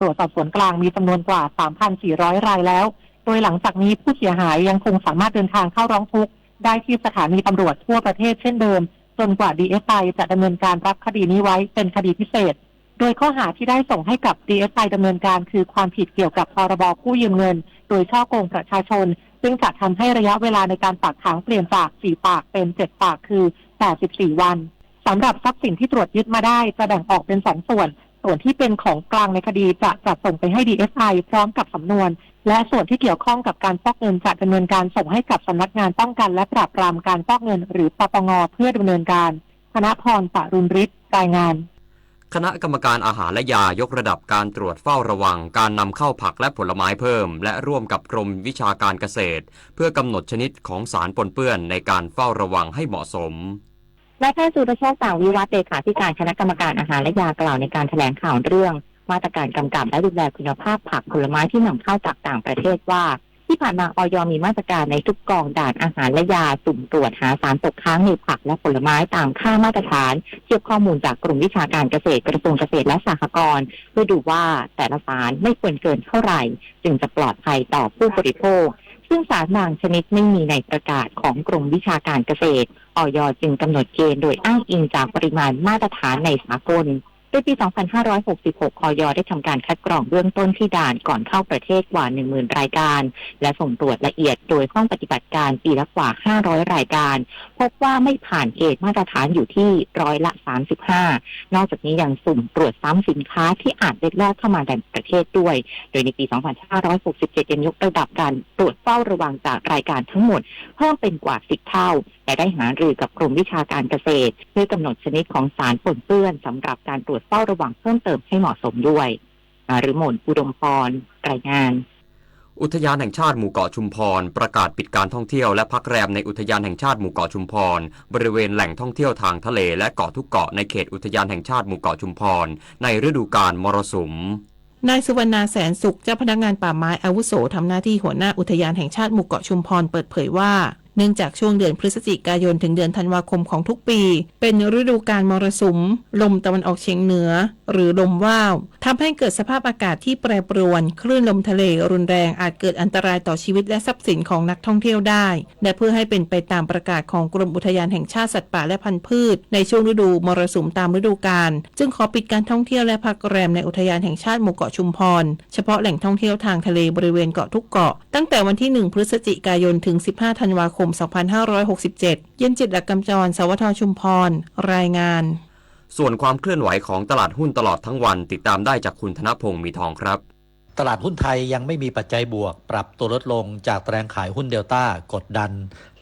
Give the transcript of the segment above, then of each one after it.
ตำรวจสอบสวนกลางมีจำนวนกว่า สามพันสี่ร้อย รายแล้ว โดยหลังจากนี้ผู้เสียหายยังคงสามารถเดินทางเข้าร้องทุกข์ได้ที่สถานีตำรวจทั่วประเทศเช่นเดิม จนกว่า ดีเอสไอ จะดำเนินการรับคดีนี้ไว้เป็นคดีพิเศษ โดยข้อหาที่ได้ส่งให้กับ ดีเอสไอ ดำเนินการคือความผิดเกี่ยวกับ พรบ กู้ยืมเงิน โดยฉ้อโกงประชาชน ซึ่งจะทำให้ระยะเวลาในการฝากขังเปลี่ยนจาก สี่ ปากเป็น เจ็ด ปาก คือ แปดสิบสี่ วัน สำหรับทรัพย์สินที่ตรวจยึดมาได้จะแบ่งออกเป็น สอง ส่วน ส่วนที่เป็นของกลางในคดีจะจัดส่งไปให้ ดีเอสไอ พร้อมกับสำนวน และส่วนที่เกี่ยวข้องกับการฟอกเงินจะดำเนินการส่งให้กับสำนักงานป้องกันและปราบปรามการฟอกเงิน หรือ ปปง เพื่อดำเนินการ ธนพร ปรุณฤทธิ์ รายงาน คณะกรรมการอาหารและยายกระดับการตรวจเฝ้าระวังการนำเข้าผักและผลไม้เพิ่ม และร่วมกับกรมวิชาการเกษตร เพื่อกำหนดชนิดของสารปนเปื้อนในการเฝ้าระวังให้เหมาะสม นายแพทย์สุรโชค ต่างวิวัฒน์ เลขาธิการคณะกรรมการอาหารและยากล่าวในการแถลงข่าวเรื่องมาตรการกำกับและดูแลคุณภาพผักผลไม้ที่นำเข้าจากต่างประเทศว่า ที่ผ่านมา อย มีมาตรการในทุกกองด่านอาหารและยา สุ่มตรวจหาสารตกค้างในผักและผลไม้ตามค่ามาตรฐาน เทียบข้อมูลจากกรมวิชาการเกษตร กระทรวงเกษตรและสหกรณ์ เพื่อดูว่าแต่ละสารไม่ควรเกินเท่าไหร่ จึงจะปลอดภัยต่อผู้บริโภค ซึ่งสารบางชนิดไม่มีในประกาศของกรมวิชาการเกษตร อย จึงกำหนดเกณฑ์โดยอ้างอิงจากปริมาณมาตรฐานในสากล โดยปี สองพันห้าร้อยหกสิบหก อย ได้ทำการคัดกรองเบื้องต้นที่ด่านก่อนเข้าประเทศกว่า หนึ่งหมื่น รายการ และส่งตรวจละเอียดโดยห้องปฏิบัติการปีละกว่า ห้าร้อย รายการ พบว่าไม่ผ่านเกณฑ์มาตรฐานอยู่ที่ร้อยละ สามสิบห้า นอกจากนี้ยังสุ่มตรวจซ้ำสินค้าที่อาจเล็ดลอดเข้ามาในประเทศด้วย โดยในปี สองพันห้าร้อยหกสิบเจ็ด ยังยกระดับการตรวจเฝ้าระวังจากรายการทั้งหมดเพิ่มเป็นกว่า สิบ เท่า และได้หารือกับกรมวิชาการเกษตร เพื่อกำหนดชนิดของสารปนเปื้อนสำหรับการตรวจเฝ้าระวังเพิ่มเติมให้เหมาะสมด้วย นฤมล อุดมพร รายงาน อุทยานแห่งชาติหมู่เกาะชุมพรประกาศปิดการท่องเที่ยวและพักแรมในอุทยานแห่งชาติหมู่เกาะชุมพร บริเวณแหล่งท่องเที่ยวทางทะเลและเกาะทุกเกาะในเขตอุทยานแห่งชาติหมู่เกาะชุมพร ในฤดูกาลมรสุม นายสุวรรณา แสนสุข เจ้าพนักงานป่าไม้อาวุโสทำหน้าที่หัวหน้าอุทยานแห่งชาติหมู่เกาะชุมพรเปิดเผยว่า เนื่องจากช่วงเดือนพฤศจิกายนถึงเดือนธันวาคมของทุกปี เป็นฤดูกาลมรสุมลมตะวันออกเฉียงเหนือ หรือลมว่าว ทำให้เกิดสภาพอากาศที่แปรปรวน คลื่นลมทะเลรุนแรง อาจเกิดอันตรายต่อชีวิตและทรัพย์สินของนักท่องเที่ยวได้ และเพื่อให้เป็นไปตามประกาศของกรมอุทยานแห่งชาติสัตว์ป่าและพันธุ์พืช ในช่วงฤดูมรสุมตามฤดูกาล จึงขอปิดการท่องเที่ยวและพักแรมในอุทยานแห่งชาติหมู่เกาะชุมพร เฉพาะแหล่งท่องเที่ยวทางทะเลบริเวณเกาะทุกเกาะ ตั้งแต่วันที่ หนึ่ง พฤศจิกายน ถึง สิบห้า ธันวาคม สองพันห้าร้อยหกสิบเจ็ด เย็นจิต อักกำจร สวท ชุมพร รายงาน ส่วนความเคลื่อนไหวของตลาดหุ้นตลอดทั้งวันติดตามได้จากคุณธนพงษ์ มีทองครับ ตลาดหุ้นไทยยังไม่มีปัจจัยบวกปรับตัวลดลงจากแรงขายหุ้นเดลต้ากดดัน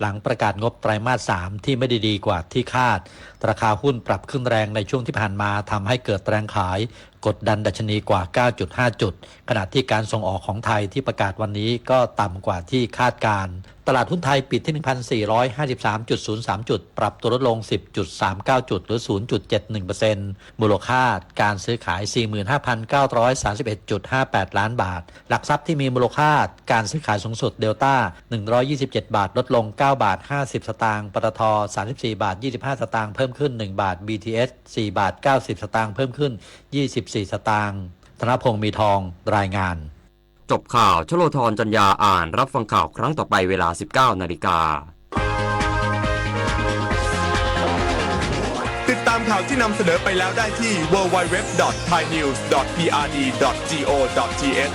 หลังประกาศงบไตรมาสสามที่ไม่ได้ดีกว่าที่คาด ราคาหุ้นปรับขึ้นแรงในช่วงที่ผ่านมาทำให้เกิดแรงขายกดดันดัชนีกว่า เก้าจุดห้า จุด ขณะที่การส่งออกของไทยที่ประกาศวันนี้ก็ต่ำกว่าที่คาดการณ์ ตลาดหุ้นไทยปิดที่ หนึ่งพันสี่ร้อยห้าสิบสามจุดศูนย์สาม จุด ปรับตัวลดลง สิบจุดสามเก้า จุด หรือ ศูนย์จุดเจ็ดหนึ่งเปอร์เซ็นต์ มูลค่าการซื้อขาย สี่หมื่นห้าพันเก้าร้อยสามสิบเอ็ดจุดห้าแปด ล้านบาท หลักทรัพย์ที่มีมูลค่าการซื้อขายสูงสุด เดลต้า หนึ่งร้อยยี่สิบเจ็ด บาท ลดลง เก้า บาท ห้าสิบ สตางค์ ปตท. สามสิบสี่ บาท ยี่สิบห้า สตางค์ เพิ่มขึ้น หนึ่ง บาท บีทีเอส สี่ บาท เก้าสิบ สตางค์ เพิ่มขึ้น ยี่สิบสี่ สตางค์ ธนพงษ์ มีทอง รายงาน จบข่าว ชโลธร จันยา อ่าน รับฟังข่าวครั้งต่อไปเวลา สิบเก้า นาฬิกา ติดตามข่าวที่นำเสนอไปแล้วได้ที่ ดับเบิลยู ดับเบิลยู ดับเบิลยู ดอท ไทยนิวส์ ดอท พีอาร์ดี ดอท จีโอ ดอท ทีเอช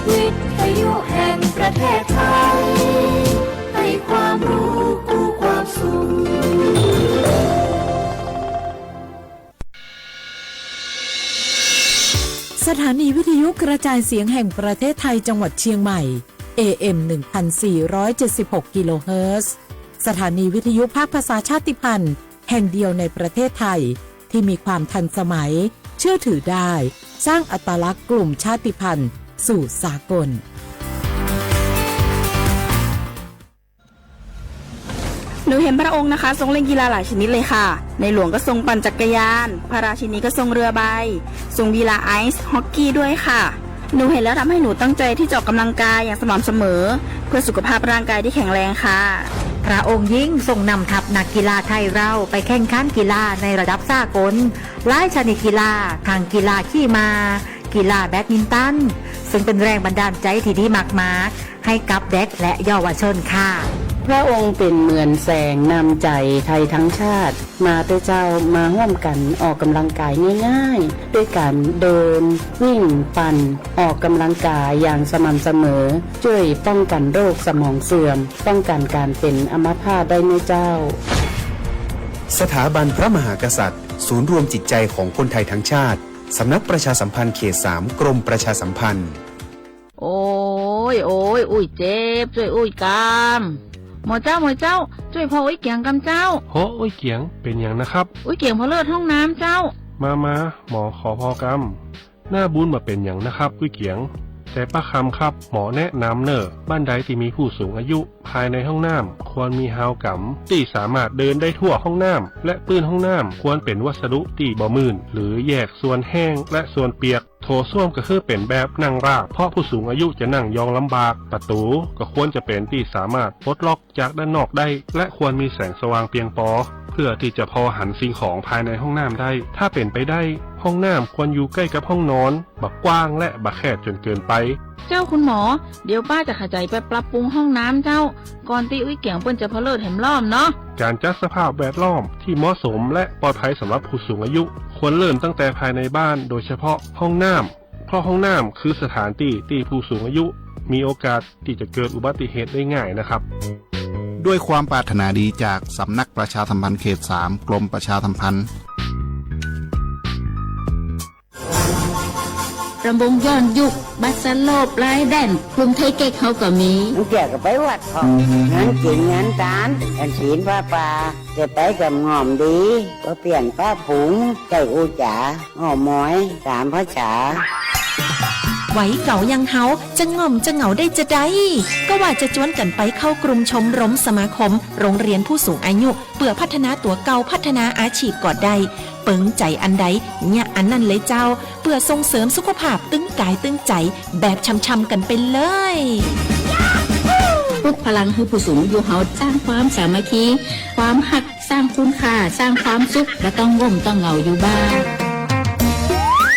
วิทยุแห่งประเทศไทย ให้ความรู้คู่ความสุข สถานีวิทยุกระจายเสียงแห่งประเทศไทยจังหวัดเชียงใหม่ เอเอ็ม หนึ่งพันสี่ร้อยเจ็ดสิบหก กิโลเฮิรตซ์ สถานีวิทยุภาคภาษาชาติพันธุ์แห่งเดียวในประเทศไทย ที่มีความทันสมัย เชื่อถือได้ สร้างอัตลักษณ์กลุ่มชาติพันธุ์สู่สากล หนูเห็นพระองค์นะคะทรงเล่นกีฬาหลายชนิดเลยค่ะ ในหลวงก็ทรงปั่นจักรยาน พระราชินีก็ทรงเรือใบ ทรงกีฬาไอซ์ฮอกกี้ด้วยค่ะ หนูเห็นแล้วทำให้หนูตั้งใจที่จะออกกำลังกายอย่างสม่ำเสมอ เพื่อสุขภาพร่างกายที่แข็งแรงค่ะ พระองค์ยิ่งทรงนำทัพนักกีฬาไทยเราไปแข่งขันกีฬาในระดับสากล หลายชนิดกีฬา ทั้งกีฬาขี่ม้า กีฬาแบดมินตัน ซึ่งเป็นแรงบันดาลใจที่ดีมากๆ ให้กับเด็กและเยาวชนค่ะ พระองค์เป็นเหมือนแสงนำใจไทยทั้งชาติ มาเต๊ะเจ้า มาร่วมกันออกกำลังกายง่ายๆ ด้วยการเดิน วิ่ง ปั่น ออกกำลังกายอย่างสม่ำเสมอ ช่วยป้องกันโรคสมองเสื่อม ป้องกันการเป็นอัมพาตได้ไหมเจ้า สถาบันพระมหากษัตริย์ ศูนย์รวมจิตใจของคนไทยทั้งชาติ สำนักประชาสัมพันธ์เขตสาม กรมประชาสัมพันธ์ โอ้ย โอ้ย อุ้ยเจ็บ ช่วยอุ้ยกำ หมอเจ้า หมอเจ้า ช่วยพ่ออุ้ยเกียงกำเจ้า โห อุ้ยเกียง เป็นหยังนะครับ อุ้ยเกียงพอเลิศห้องน้ำเจ้า มา มา หมอขอพอกำ หน้าบุญบ่เป็นหยังนะครับ อุ้ยเกียง แต่ป้าคำครับ หมอแนะนำเน่อ บ้านใดที่มีผู้สูงอายุ ภายในห้องน้ำควรมีฮาวกำ ที่สามารถเดินได้ทั่วห้องน้ำ และพื้นห้องน้ำควรเป็นวัสดุที่บ่มื่น หรือแยกส่วนแห้งและส่วนเปียก โถส้วมก็คือเป็นแบบนั่งราบ เพราะผู้สูงอายุจะนั่งยองลำบาก ประตูก็ควรจะเป็นที่สามารถปลดล็อกจากด้านนอกได้ และควรมีแสงสว่างเพียงพอ เพื่อที่จะพอหันสิ่งของภายในห้องน้ำได้ ถ้าเป็นไปได้ ห้องน้ำควรอยู่ใกล้กับห้องนอน บ่กว้างและบ่แคบจนเกินไป เจ้าคุณหมอ เดี๋ยวป้าจะขยายไปปรับปรุงห้องน้ำเจ้า ก่อนที่อุ้ยเกียงเปิ้นจะพอเลิศแหมรอบเนาะ การจัดสภาพแวดล้อมที่เหมาะสมและปลอดภัยสำหรับผู้สูงอายุ ควรเริ่มตั้งแต่ภายในบ้าน โดยเฉพาะห้องน้ำ เพราะห้องน้ำคือสถานที่ที่ผู้สูงอายุมีโอกาสที่จะเกิดอุบัติเหตุได้ง่ายนะครับ ด้วยความปรารถนาดีจากสำนักประชาสัมพันธ์เขตสาม กรมประชาสัมพันธ์ รำวงย้อนยุค บัสโลป ไลแดน กลุ่มไทเก๊กเฮาก็มี บางเทื่อก็ไปวัดพร้อม งานกินงานตาน ฉันศีลผ้าป่า จะไปกับง่อมดี ก็เปลี่ยนผ้าผง ใส่อู้จ๋า อ้อมอย สามภาษา วัยเก่าอย่างเฮา จะง่อมจะเหงาได้จะใด ก็ว่าจะจวนกันไปเข้ากลุ่มชมรมสมาคม โรงเรียนผู้สูงอายุ เพื่อพัฒนาตัวเก่า พัฒนาอาชีพก็ได้ เปิงใจอันใด เยียะอันนั้นเลยเจ้า เพื่อส่งเสริมสุขภาพตึงกายตึงใจ แบบช่ำๆกันไปเลย ปลุกพลังให้ผู้สูงอายุเฮา สร้างความสามัคคี ความฮัก สร้างคุณค่า สร้างความสุข บ่ต้องง่มต้องเหงาอยู่บ้าน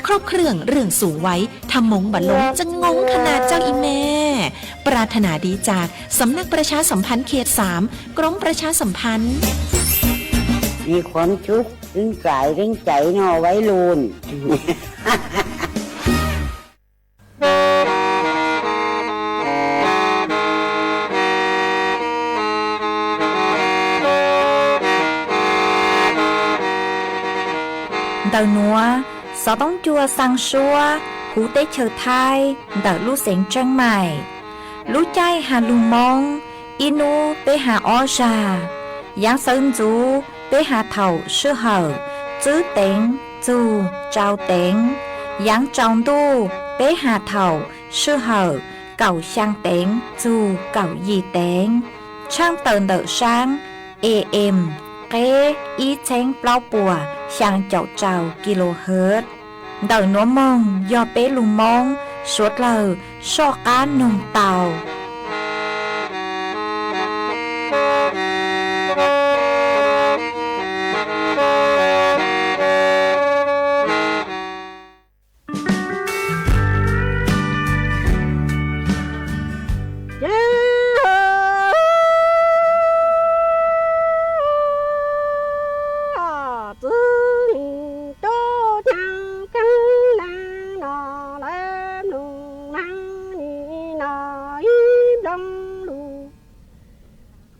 ครบเครื่องเรื่องสูงวัย ถ้ามงบ่ลงจะงงขนาดเจ้าอีแม่ ปรารถนาดีจากสำนักประชาสัมพันธ์เขตสาม กรมประชาสัมพันธ์ มีความสุข ตึงกายตึงใจเนาะวัยรุ่น Ntawm nuav, xov toob cua xaa suab huv teb chaws Thaib ntawm lub xeev Tseeb Maim. Lub caij has lug Moob, ib nub peb has ob zag. Yaav xawv ntxuv peb has thaum sij hawm tswb teev txug tsau teev. Yaav tsaus ntuj peb has thaum sij hawm kaum xyaa teev txug kaum yim teev. Tshaaj tawm ntawm saab A M qeb ib txheeb plaub puas xyaa caum rau kilohertz. Ntawm nuav moog yog peb lug Moob suav dlawg soj qaab noog tau.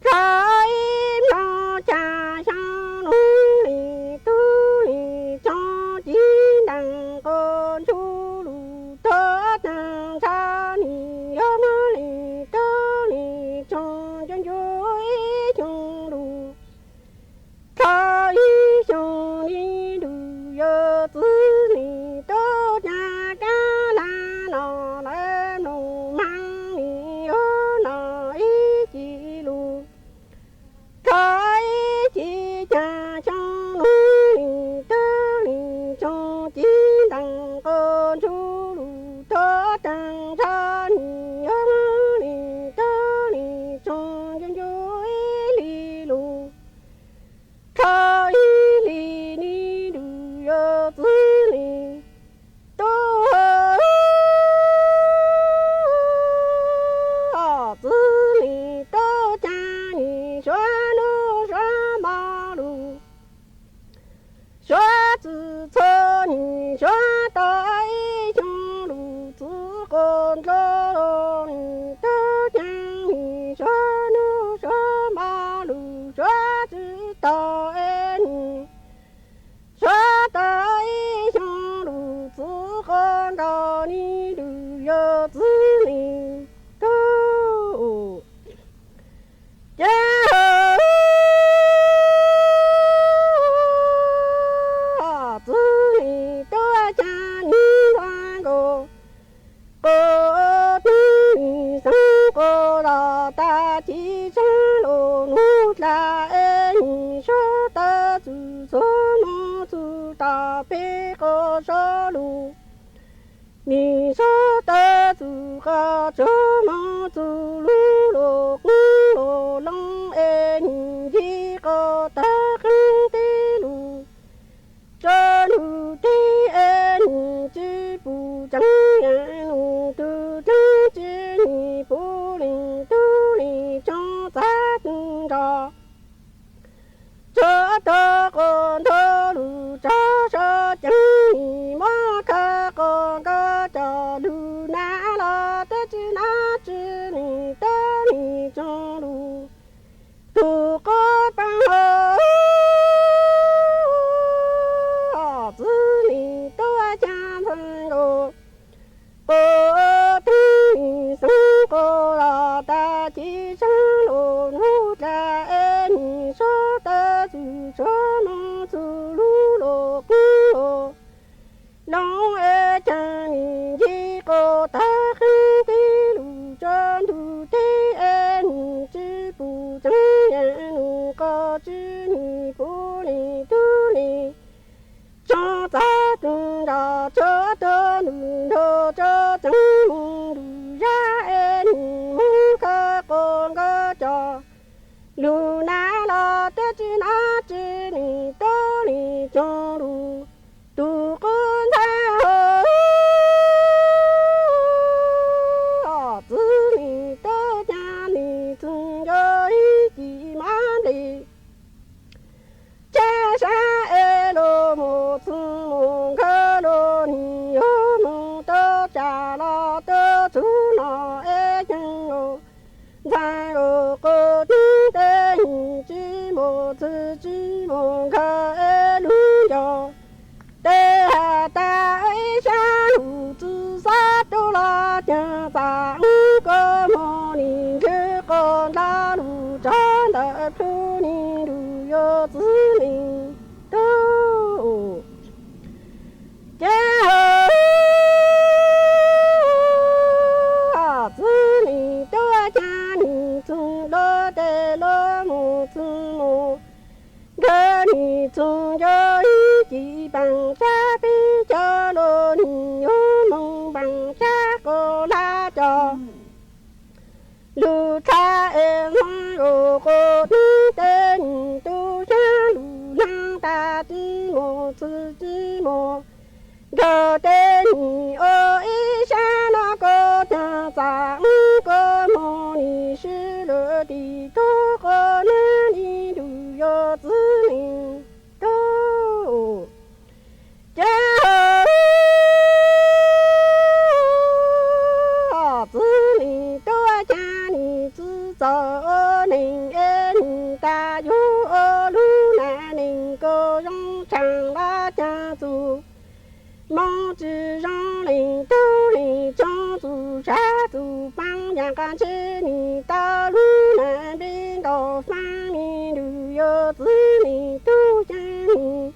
Txhob ib nplooj cas xyoo lub lim tub lim txoos ci ntees quas ntsuj lug tuab teeg txhob nim yuav lub lim tub lim txoos ncu ncu ib xyoo lug txhob ib xyoo li lug yuav txwv lim tub ca kab laj no lawv mloog maab li yuav no ib ci lug. Txhob ib ci cas xyoo lub lim tub lim txoos ci ntees quas ntsuj lug tuab teeg txhob nim yuav lub lim tub dlab es nim sab tawv txug txhua moog txug tom peb qhov zov lug. Nim sab tawv txug qhov tsuag moog txug lub luas qoob luas loo es nim ncig qhov tag qeeb teb lug. Tso nrug teb es nim tsi pum tseeb, nug tug dlaab tsi nim puv leej tub leej tsoo txav tug nrog. Tso tog quas ntug lug tso so ceev, nim muab khawb quas nkawd cov lug nab los teb tsi nab tsi nim tub nim tsoo lug. Tug quas paab hau txwv nim tub caag ntxhee nkaus, quas tug nim xeev quas los tag ci saab lug nub dlaa es nim sab tawv txug tsuag moog txug lub luas qoob luas loo es caag nim ncig quas tag qeeb teb lug tso ntug teb es nim tsi pum tseeb, nug quas tsi nim puv leej tub leej tsoo txav tug nrog. Tso tog nug nrug tso ceev, moog nrug zag es nim moog khawb quas nkawd cov lug nab los teb tsi nab tsi nim tub nim tsoo lug. Tug quas ntxhee hau txwv nim tub caag nim txwv nco ib ci mab nplej. Tsa sab es lug moog txwv moog khawb lug nim yog moog tub tsa los tub txug no es caag lug ntxhee lug quas tub teb nim tsi moog txwv tsi moog khawb es lug nco. Teb has tas ib sab lug txwv xab tub los caag txav ub kua moog nim nrug quas ntag lug tsa ntawm plhu nim lug yuav txwv nim tub. Ces hab txwv nim tub caag nim txwv lug tes lug moog txwv moog nkawd nim txwv nco ib ci paag sab peb cov lug nim yuav moog paag sab quas lab cov lug txhab es ntxhee lug quas tub teb nim tub saab lug laag tas tsi moog txwv tsi moog nkawd teb nim ua ib sab no kua caag txav ub kua moog nim sib lug tim tub quas nab nim lug yuav txwv nim tub. Ces hab txwv nim tub caag nim txwv txaus ua neeg es nim tas yug ua lub nam neeg kua zoo tshaaj lab caag txug moog tsi zoo leej tub leej tsoo txug sab txug paab yaam qaab ntseb nim tau lub nam npe nkaus faab nim lug yuav txwv nim tub caag nim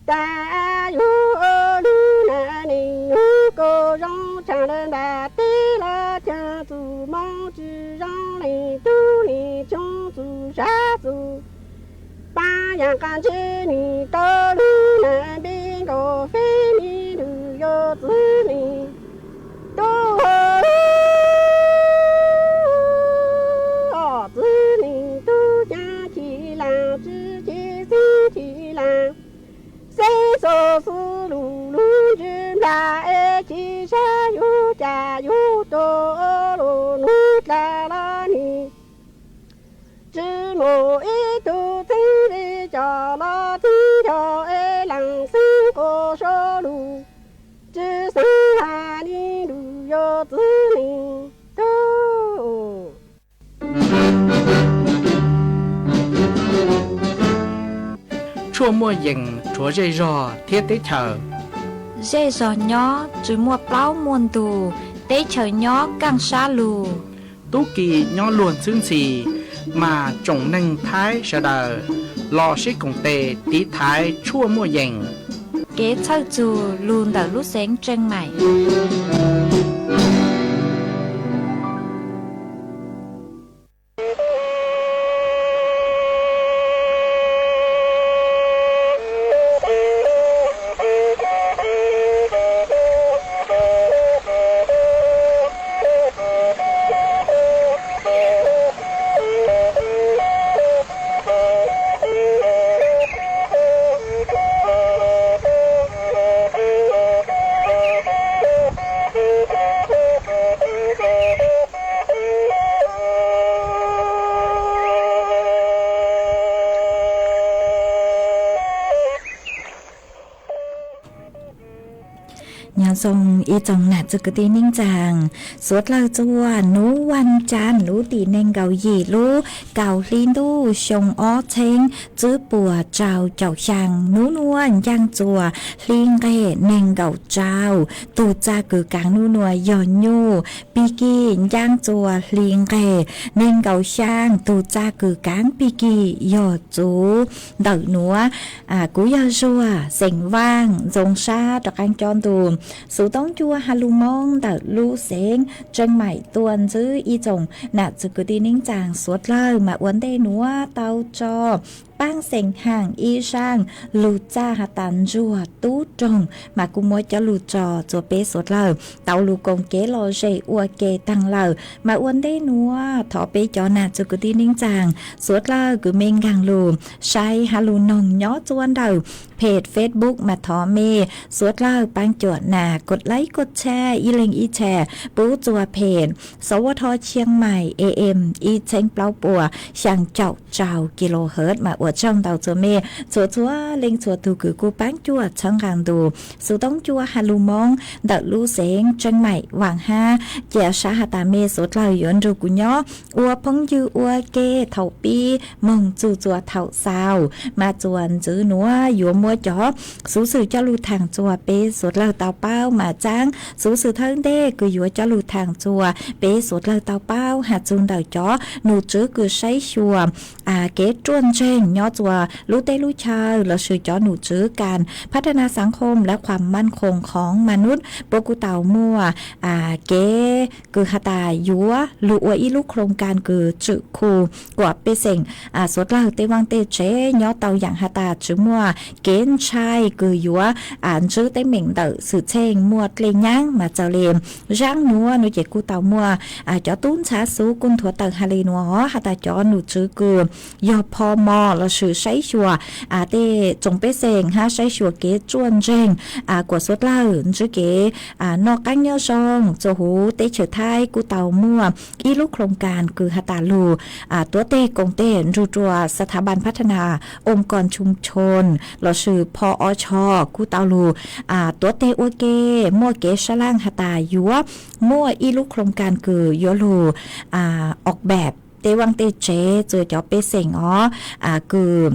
tas yug ua lub nam neeg yug kua zoo tshaaj lawm ntaag teb lab caag txug moog tsi zoo leej tub leej tsoo txug sab txug paab yaam qaab ntseb nim tau lub nam npe nkaus feb nim lug yuav txwv nim tub hab txwv nim tub caag ci laag tsi ci xeeb ci laag xeeb xo xwb lug lub ntsws nplaag es ci sab yug ca yug tug lug nub dlaa lab nim tsi moog ib tug txeeb le cov lug txeeb cov es laag xeeb quas so lug tsi xeeb has nim lug yuav txwv nim tub. Tshuaj muaj yees rhuav zej zog thiab teb chaws. Zej zog nyob tsi muaj plaub muaj ntug, teb chaws nyob kaaj sab lug. Tub ki nyob luag ntxhwb ntxhi, mas tsoom neeg Thaib sawv daws los sib koom tes tiv thaiv tshuaj muaj yees. Kev txhawj txug lug ntawm lub xeev Tseej Maim. Zoo ib tsoom nam txwv kwv tij neej tsaa, suav dlawg txuas nub vas cav lub tim neeg nkaum yim lub kaum hli ntuj xyoo ob txheeb tswb puas rau caum xyaa. Nub nuav ncaaj txuas hli nqeg neeg nkaum rau. Tug txaj kws kaav nub nuav yog nyuj, pig kig ncaaj txuas hli nqeg neeg nkaum xyaa. Tug txaj kws kaav pig kig yog txuv ntawm nuav. Kuv yog Zuag, xeem Vaaj, Ntxoo Sab rov qaab cob ntu. Xuv toob cua ha lug Moob ntawm lub xeev Tseem Maim tuaj ntsib ib tsoom nam txwv kwv tij neej tsaa suav dlawg mas ua ntej nuav tau tso paab xeem Haam ib zaaj lug txaj has tas ntsuag tub roog mas kuj muab coj lug tso txuas peb suav dlawg tau lug koom kev lom zem ua ke taag lawm. Mas ua ntej nuav thov peb cov nam txwv kwv tij neej tsaa suav dlawg kws mej nkaag lug saib ha lug noog nyob txuas ntawm peg Facebook mas thov mej suav dlawg paab cuam nas kos laib kos tshare ib leeg ib tshare pub txuas peg Sov Vo Tho Chiang Mai A M ib txheeb plaub puas xyaa caum rau kilohertz mas ua tsaug ntau txuas mej txhua txhua leej txhua tug kws kuj paab cuam txhawb nqaa ntu. Xuv toob cua ha lug Moob ntawm lub xeev Tseem Maim Vaam Hab, ca sab has tas mej suav dlawg yuav nrug kuv nyob ua phooj ywg ua ke thaum pib moog txug txuas thaum xaus mas txuas ntxiv nuav yuav muab cov xuv xwm coj lug thaam txuas peb suav dlawg tau paub mas txaab xuv xwm thawj ntej kws yuav coj lug thaam txuas peb suav dlawg tau paub has txug ntawm cov num tswv kws saib xyuas kev ruaj nreeg nyob txuas lub teb lub chaw lossis cov num tswv kas phatana saab khoo lab khuam maaj khoo khoov ma nub puab kuj tau muaj kev kws has tas yuav lug ua ib lub khoo kas kws tswm khu kuas pej xeem suav dlawg tej vaaj tej tsev nyob tau yaam has tas tsi muaj kev ntshai kws yuav ntsib teeb meem ntawm xwm txheej muaj dlej nyaab mas txawm le zaab nuav nuav ces kuj tau muaj cov tub ntxhab xuv kuj nthuav tawm has le nuav has tas cov num tswv kws yog pho mos lossis saib xyuas tej tsoom pej xeem hab saib xyuas kev ruaj nreeg kuas suav dlawg ntsib kev noj qaab nyob zoo txuas huv teb chaws Thaib kuj tau muaj ib lub khoo kas kws has tas lug tuav teg koom teg nrug rua สถาบันพัฒนาองค์กรชุมชน lossis pho o cho kuj tau lug tuav teg ua ke muaj kev sab laj has tas yuav muaj ib lub khoo kas kws yuav lug o bab tej vaaj tej tsev txuas cov pej xeem os kws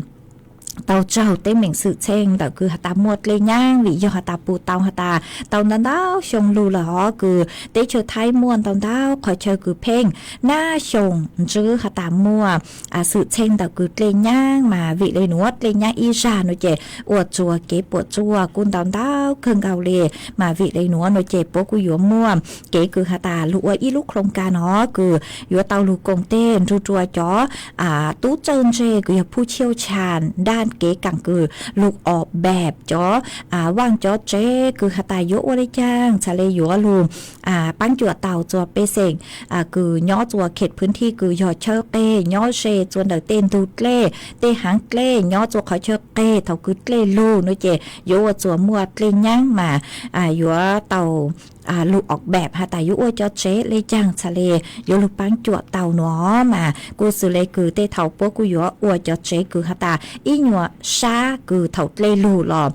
tau raug teeb meem xwm txheej ntawm kws has tas muaj dlej nyaab vim yog has tas pum tau has tas tau ntau ntau xyoo lug lawm hov kws teb chaws Thaib muaj ntau ntau qhov chaw kws pheej nab xyoo ntsib has tas muaj xwm txheej ntawm kws dlej nyaab mas vim le nuav dlej nyaab ib zag nuav ces ua txuas kev puam tsuaj kuj ntau ntau kawg nkaus le. Mas vim le nuav nuav ces puab kuj yuav muaj kev kws has tas lug ua ib lub khoo kas no kws yuav tau lug koom teg nrug rua cov tub txawj ntse kws yog phuj chiauj chas daj kev kaam kws lug o bab cov vaaj cov tsev kws has tas yuav ua le caag txhad le yuav lug paab cuam tau txuas pej xeem kws nyob txuas khem phwv thij kws yog chaw qeg nyob ze txuas ntawm tej ntug dlej tej haav dlej nyob txuas qhov chaw qeg thaum kws dlej lug nuav ces yuav ua txuas muaj dlej nyaab mas yuav tau lug o bab has tas yuav ua cov tsev le caag txhad le yuav lug paab cuam tau nuav mas kuj xws le kws tej thaum puab kuj yuav ua cov tsev kws has tas ib nyuas sab kws thaum dlej lug los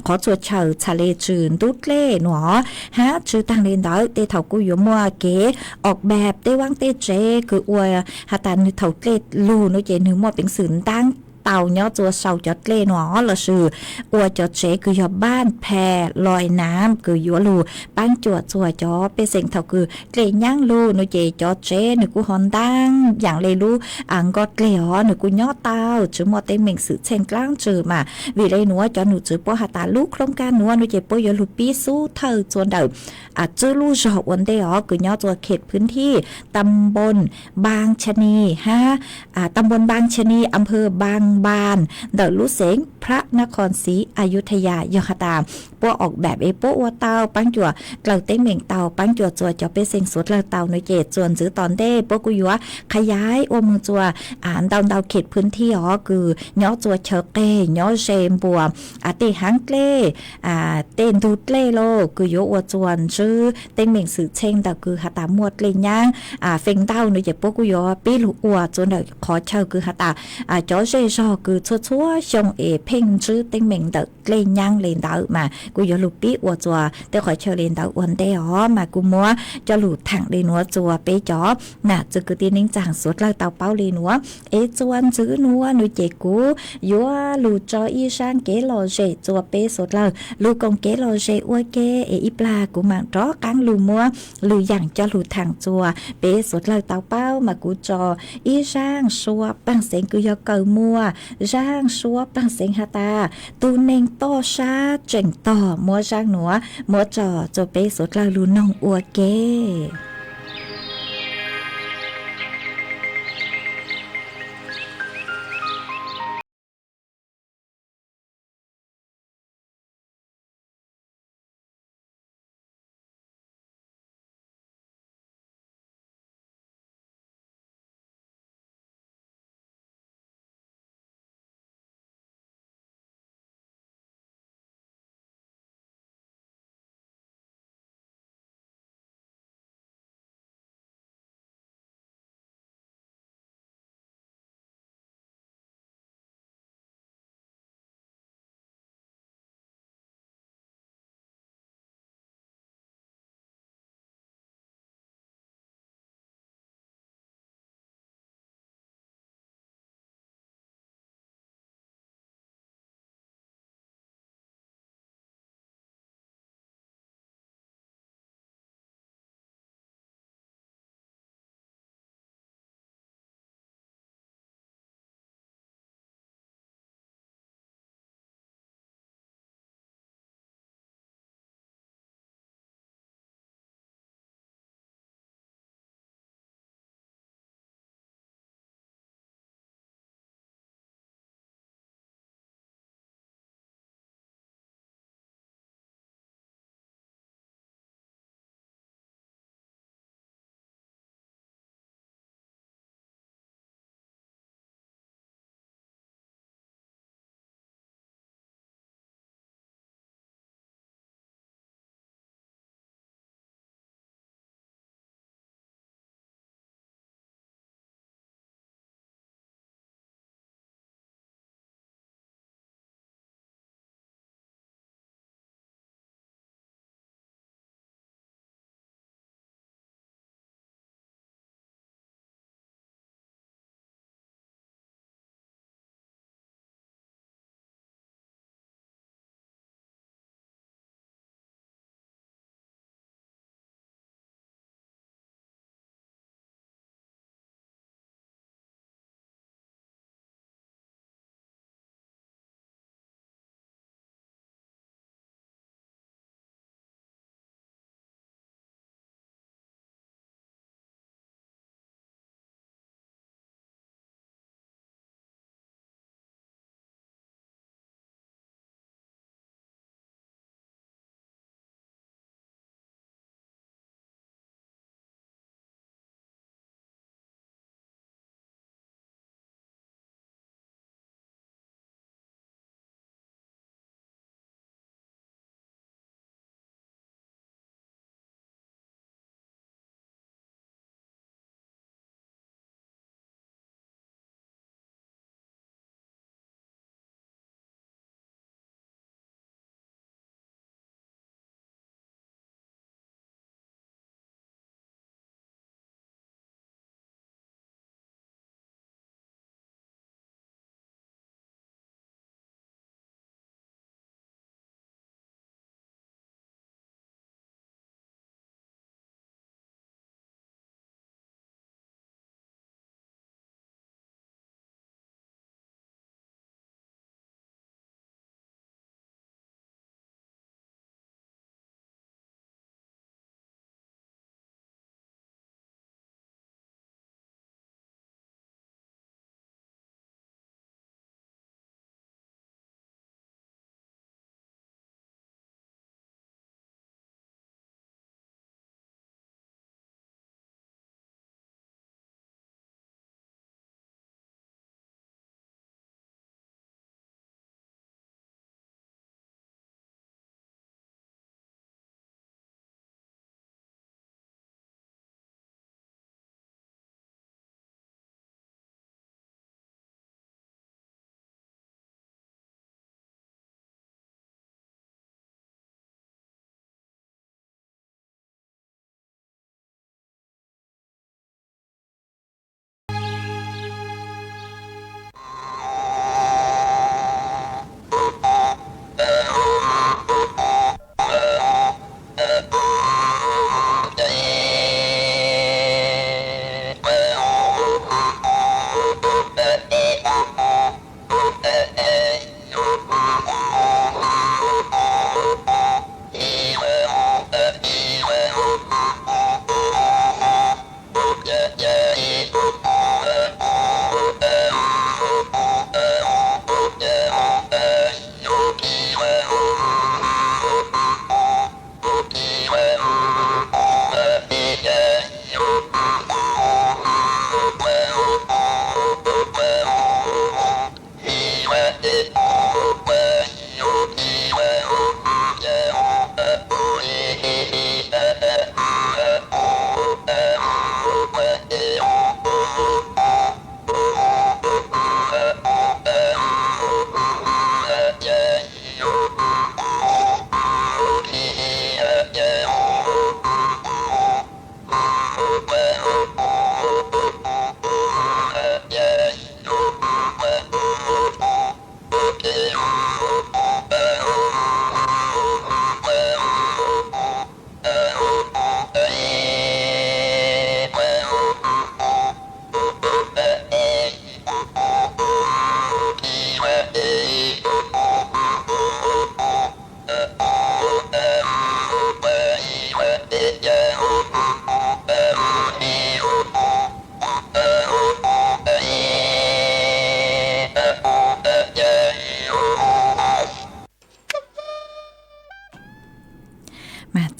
qhov txhua chaw txhad le tsw ntub dlej nuav hab tsw taag le ntawd tej thaum kuj yuav muaj kev o bab tej vaaj tej tsev kws ua has tas nwg thaum dlej lug nuav ces nwg muaj peev xwm ntaab tau nyob txuas sau cov dlej nuav lossis ua cov tsev kws yog npaaj pha loj nam kws yuav lug paab cuam txuas cov pej xeem thaum kws dlej nyaab lug nuav ces cov tsev nwg kuj ho ntaab yaam le lub nkoj dlej hov nwg kuj nyob tau tsi muaj teeb meem xwm txheej dlaab tsi mas vim le nuav cov num tswv puab has tas lub khoo kas nuav nuav ces puab yuav lug pib xub thawj txuas ntawm tswb lub zog ua ntej hov kws nyob txuas khem phwv thij ตำบลบางชะนี hab ตำบลบางชะนี อำเภอบางบาน ntawm lub xeev พระนครศรีอยุธยา yog has tas puab o bab es puab ua tau paab cuam dlawg teeb meem tau paab cuam txuas cov pej xeem suav dlawg tau nuav ces txuas ntxiv tom ntej puab kuj yuav qha yaib ua moog txuas ntau ntau khem phwv thij hov kws nyob txuas chaw qeg nyob ze npuas tej haav dlej tej ntug dlej lauj kws yuav ua txuas ntsib teeb meem xwm txheej ntawm kws has tas muaj dlej nyaab feem ntau nuav ces puab kuj yuav pib lug ua txuas ntawm qhov chaw kws has tas cov zej tog kws txhua txhua xyoo es pheej ntsib teeb meem ntawm dlej nyaab le ntawd mas kuv yuav lug pib ua txuas tej qhov chaw le ntawd ua ntej os. Mas kuv muab coj lug thaam le nuav txuas peb cov nam txiv kwv tij neej tsaa suav dlawg tau paub le nuav. Es txuas ntxiv nuav nwg ces kuv yuav lug tso ib zaaj kev lom zem txuas peb suav dlawg lug koom kev lom zem ua ke. Es ib plag kuv maam rov qaab lug muab lwm yaam coj lug thaam txuas peb suav dlawg tau paub. Mas kuv tso ib zaaj suab plaag xeev kws yog kawm muag, zaaj suab plaag xeev has tas tug neeg toj sab tseem tog, muab zaaj nuav muab tso txuas peb suav dlawg lug noog ua ke.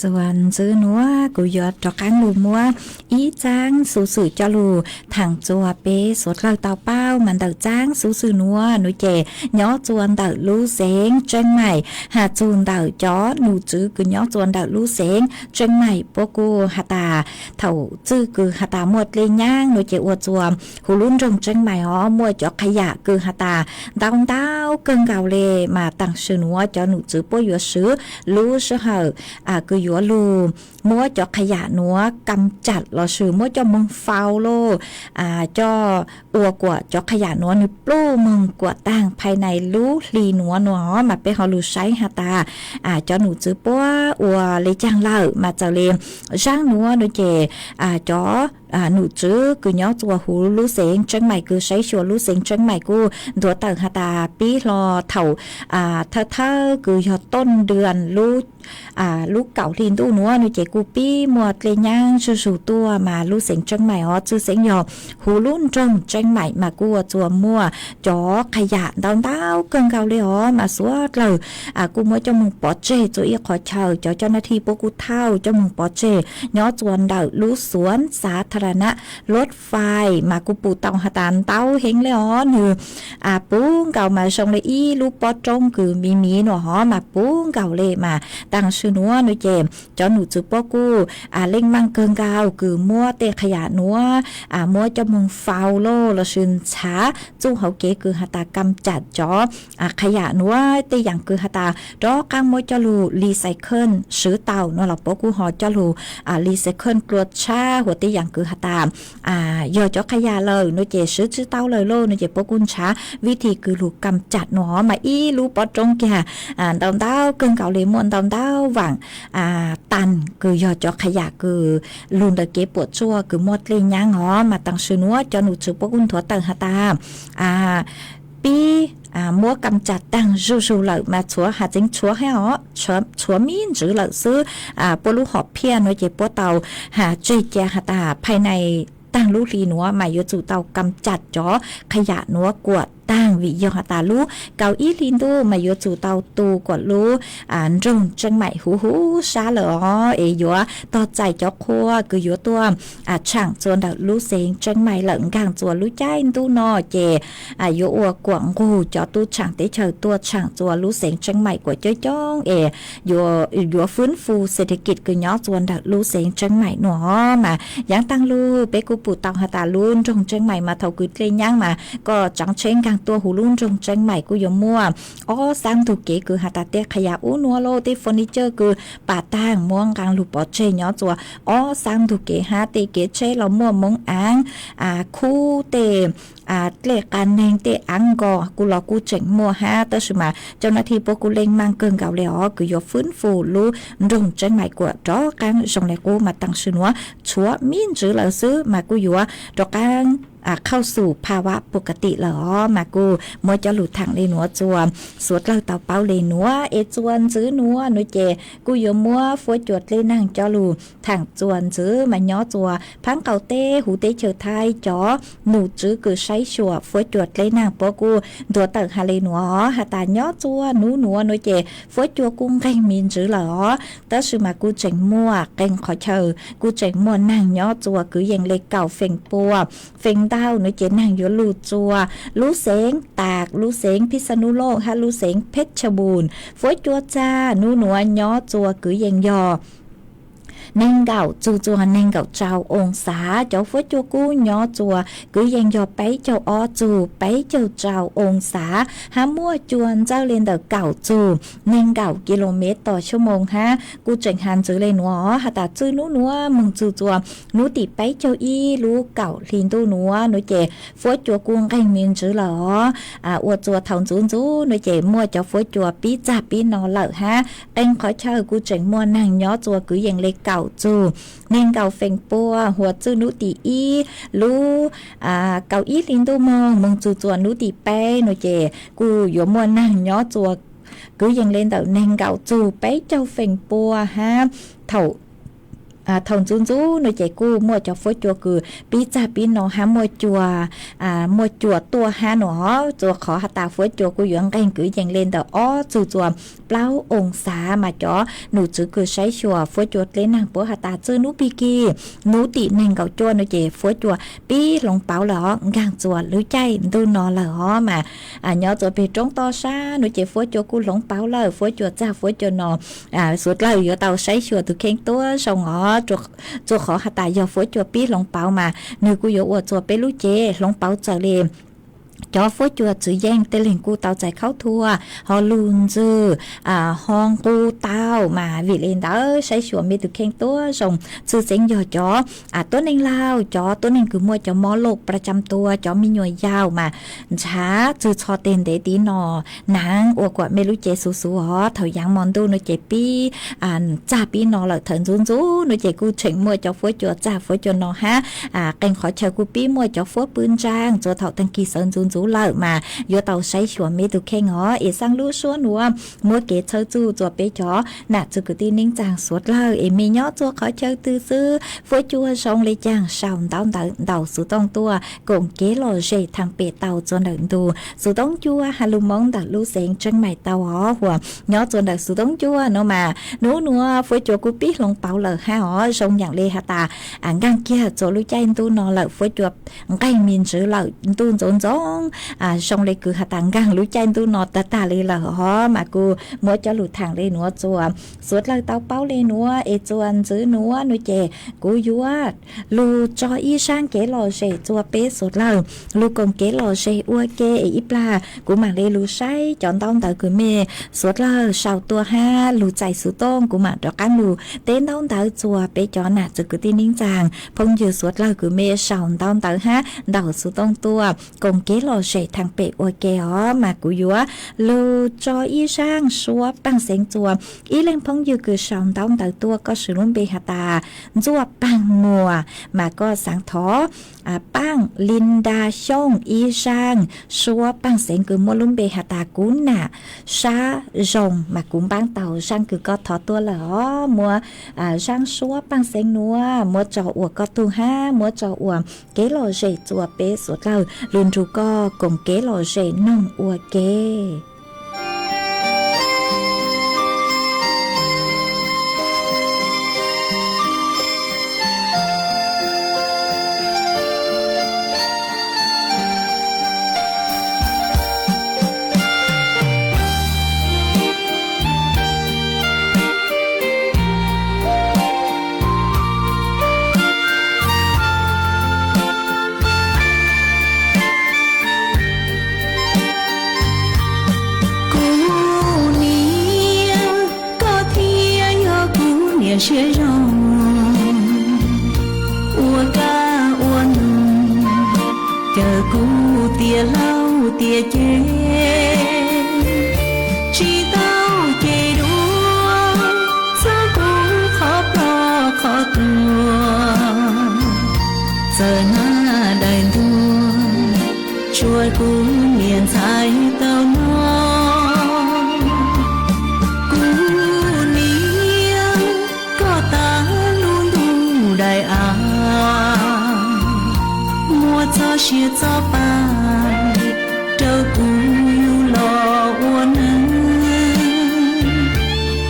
Txuas ntxwv nuav kuv yuav rov qaab lug muab ib txaab xuv xwm coj lug thaam txug peb suav dlawg tau paub mas ntawm txaab xuv xwm nuav nuav ces nyob txuas ntawm lub xeev Tseeb Maim has txug ntawm cov num tswv kws nyob txuas ntawm lub xeev Tseeb Maim puab kuj has tas thaum txwj kws has tas muaj dlej nyaab nuav ces ua txuas huv lub nroog Tseeb Maim hov muaj cov qha yam kws has tas ntau ntau kawg nkaus le mas taam sim nuav cov num tswv puab yuav swv lub sij hawm kws yuav lug muab cov qha yam nuav kam tsam lossis muab coj moog faus lug coj ua kuas cov qha yam nuav nwg pluj moog kuas taag phai nais lub hli nuav nuav mas peb ho lug saib has tas cov num tswv puab ua le caag lawm mas txawm le zaaj nuav nuav ces cov num tswv kws nyob txuas huv lub xeev Tseeb Maim kws saib xyuas lub xeev Tseeb Maim kuj nthuav tawm has tas pib hlo thaum thawj thawj kws yog tooj dua lub kaum hli ntuj nuav nuav ces kuj pib muaj dlej nyaab zuj zug tuaj mas lub xeev Tseeb Maim hov txwj xeeb yog huv lub nroog Tseeb Maim mas kuj ua txuas muaj cov qha yam ntau ntau kawg nkaus le hov mas suav dlawg kuj muab coj moog pov tseg txug ib qhov chaw cov coj nab thij puab kuj thauj coj moog pov tseg nyob txuas ntawm lub suav xav tha ra na luv fais mas kuj pum tau has tas ntau heev le hov nwg puv nkaus mas zoo le ib lub pob roob kws miv miv nuav hov mas puv nkaus le mas taam sim nuav nuav ces cov num tswv puab kuj leej maaj kawg nkaus kws muab tej qha yam nuav muab coj moog faus lug lossis ntshav txuj hauv kev kws has tas kam tsam cov qha yam nuav tej yaam kws has tas rov qaab muab coj lug recycle swv tau nuav los puab kuj ho coj lug recycle dlua tshab huv tej yaam kws has tas yog cov qha yam lawm nuav ces swv tsi tau lawm lauj nuav ces puab kuj ntshav vib thi kws lug kam tsam nuav hov mas ib lub pob roob kiag ntau ntau kawg nkaus le muaj ntau ntau vaam taag kws yog cov qha yam kws lug ntawm kev puam tsuaj kws muaj dlej nyaab hov mas taam sim nuav cov num tswv puab kuj nthuav tawm has tas pib muab kam tsam taag zuj zug lawm mas txhuav has txeev tshuav hab hov tshuav mib ntswv lawm xwb. Puab lub hom phiaj nuav ces puab tau has tseg ca has tas phai nais taag lub hli nuav mas yuav tsum tau kam tsam cov qha yam nuav kuam taag vim yog has tas lub kaum ib hli ntuj mas yuav tsum tau tu kuas lub nroog Tseeb Maim huv huv sab lawm os es yuav tog txais cov qhua kws yuav tuaj tshaam txuas ntawm lub xeev Tseeb Maim lawm nkaag txuas lub caij ntuj no ces yuav ua kuam nqug cov tub tshaam teb chaws tuaj tshaam txuas lub xeev Tseeb Maim kuas coob coob es yuav fwb fu xes thas kis kws nyob txuas ntawm lub xeev Tseeb Maim nuav hov mas yaav taag lug peb kuj pum tau has tas lub nroog Tseeb Maim mas thaum kws dlej nyaab mas koj tsaav tsheb nkaag tuaj huv lub nroog Tseeb Maim kuj yuav muaj ob xaab ntug kev kws has tas tej qha yam ub nuav lauj tej furniture kws pam taag muab nqaa lug pov tseg nyob txuas ob xaab ntug kev hab tej kev tsheb los muaj moov aav khub tej dlej qaa neeg tej aav nkos kuj los kuj tseem muaj hab tab sis mas cov nab thib puab kuj leej maaj kawg nkaus le os kws yuav fwb fu lub nroog Tseeb Maim kuas rov qaab zoo le qub mas taam sim nuav tshuav mib ntswv lawm xwb mas kuj yuav rov qaab khauj xum pha vav pus ka tim lawm os mas kuj muab coj lug thaam le nuav txuas xuav dlawg tau paub le nuav es txuas ntxwv nuav nuav ces kuj yuav muab fuab cua dlej naag coj lug thaam txuas ntxwv mas nyob txuas phaab qaum teb huv teb chaws Thaib cov num tswv kws saib xyuas fuab cua dlej naag puab kuj nthuav tawm has le nuav os has tas nyob txuas nub nuav nuav ces fuab cua kuj nqeeg mib ntswv lawm os tab sis mas kuj tseem muaj qee qhov chaw kuj tseem muaj naag nyob txuas kwv yees le kaum feem pua feem ntau nuav ces naag yuav lug txuas lub xeev Tas, lub xeev Phij Xa Nub Looj hab lub xeev Phej Cha Npum. Fuab cua txag nub nuav nyob txuas kwv yees yog neeg nkaum txug txuas neeg nkaum rau oo xav. Cov fuab cua kub nyob txuas kwv yees yog peb caug ob txug peb caug rau oo xav hab muaj cua ntxawj le ntawm kaum txug neeg nkaum ki lo mev tos xuab moos hab kuj tseem has ntxwv le nuav os has tas txwj nub nuav moog txug txuas nub tim peb caug ib lub kaum hli ntuj nuav nuav ces fuab cua kuj nqeeg mib ntswv lawm os. Ua txuas thaum ntxuv ntxuv nuav ces muaj cov fuab cua pib txag pib no lawm hab qee qhov chaw kuj tseem muaj naag nyob txuas kwv yees le kaum txug neeg nkaum feem pua huv txwj nub tim ib lub kaum ib hli ntuj moog moog txug txuas nub tim peb nuav ces kuj yuav muaj naag nyob txuas kwv yees le ntawm neeg nkaum txug peb caug feem pua hab thaum Thaum ntxub ntxub no ces kuj muaj cov fuab cua kws pib txag pib no hab muaj cua, muaj cua tuaj hab no, txhua qhov has tas fuab cua kuj yuav nqeeg kwv yees le ntawm ob txug txuas plaub oo xav mas cov num tswv kws saib xyuas fuab cua dleb neeg puab has tas txug nub pig kig, nub tim neeg nkaum cuaj no ces fuab cua pib hloov pauv lawm os, nkaag txuas lub caij ntuj no lawm os mas nyob txuas peg roob toj sab no ces fuab cua kuj hloov pauv lawm, fuab cua txag fuab cua no. Suav dlawg yuav tau saib xyuas tus kheej tuab zoo os, txhua qhov has tas yog fuab cua pib hloov pauv mas nwg kuj yuav ua txuas peb lub cev hloov pauv txawm le. Cov fuab cua tswv yeej tej leeg kuj tau txais khaub thuas, ho lug ntswg, ho nqus tau mas vim le ntawd saib xyuas mej tus kheej tuab zoo, tshwj xeeb yog cov tuab neeg laug, cov tuab neeg kws muaj cov mob loj pra cam tua, cov me nyuam yaus mas ntshav txug txho teg ntev tiv no, naav ua kuas mej lub cev xuv xuv os, thaum yaav mo ntuj no ces pib txag pib no lawm, thaum ntxub ntxub no ces kuj tseem muaj cov fuab cua txag fuab cua no hab, qee qhov chaw kuj pib muaj cov fuab pw ntsaag, txhua thaum taag kis sawv ntxuv ntxuv lawm mas yuav tau saib xyuas mej tus kheej os. Es xaaj lub suab nuav muab kev txhawb txuj txuas peb cov nam txwv kwv tij neej tsaa suav dlawg es mej nyob txhua qhov chaw twg xwb, fuab cua zoo le caag sau ntaub ntawv ntaus xuv tooj tuaj koom kev lom zem thaam pem tau txuas ntawm ntu xuv tooj cua has lug Moob ntawm lub xeev Tseeb Maim tau os. Huas nyob txuas ntawm xuv tooj cua no mas nub nuav fuab cua kuj pib hloov pauv lawm hab os, zoo yaam le has tas nkaag kiag txuas lub caij ntuj no lawm, fuab cua nqeeg me ntswv lawm, ntuj ntxoov ntxoov, zoo le kws has tas nkaag lub caij ntuj no tag tag le lawm os mas kuj muab cov lug thaam le nuav txuas suav dlawg tau paub le nuav es txuas ntxiv nuav no ces kuv yuav lug tso ib zaaj kev lom zem txuas peb suav dlawg, lug koom kev lom zem ua ke es ib plag kuv maam le lug saib cov ntaub ntawv kws mej suav dlawg sau tuaj hab lug txais xuv tooj, kuv maam rov qaab lug teb ntaub ntawv txuas peb cov nam txwv kwv tij neej tsaa phooj ywg suav dlawg kws mej sau ntaub ntawv hab ntaus xuv tooj tuaj koom kev lom zem thaam pem ua ke os mas kuv yuav lug tso ib zaaj suab paaj xeev txuas ib leeg phooj ywg kws sau ntaub ntawv tuaj, koj swv lub npe has tas Ntxuaj Paaj Muas mas koj xaav thov Paaj Linda Xyooj ib zaaj suab paaj xeev kws muaj lub npe has tas Kuv Nam Sab Zoo mas kuv npaab tau zaaj kws koj thov tuaj lawm os. Muab zaaj suab paaj xeev nuav muab tso ua koj tug hab muab tso ua kev lom zem txuas peb suav dlawg lug nrug koj koom kev lom zem noog ua ke. Kuv niam, koj thiaj yog kuv niam siab zoo, ua kab ua noog, cawm kuv tiav hlau tiav ceg, tsis tau ceg dua, txhawb kuv qhov ploj qhov tuag, txawm hnab daim ntuag tsuas kuv niam ntxhais tau noj. Kuv niam, koj tav lub ntuj daim av, muaj txoj sia txoj pa rau kuv yug los ua neeg,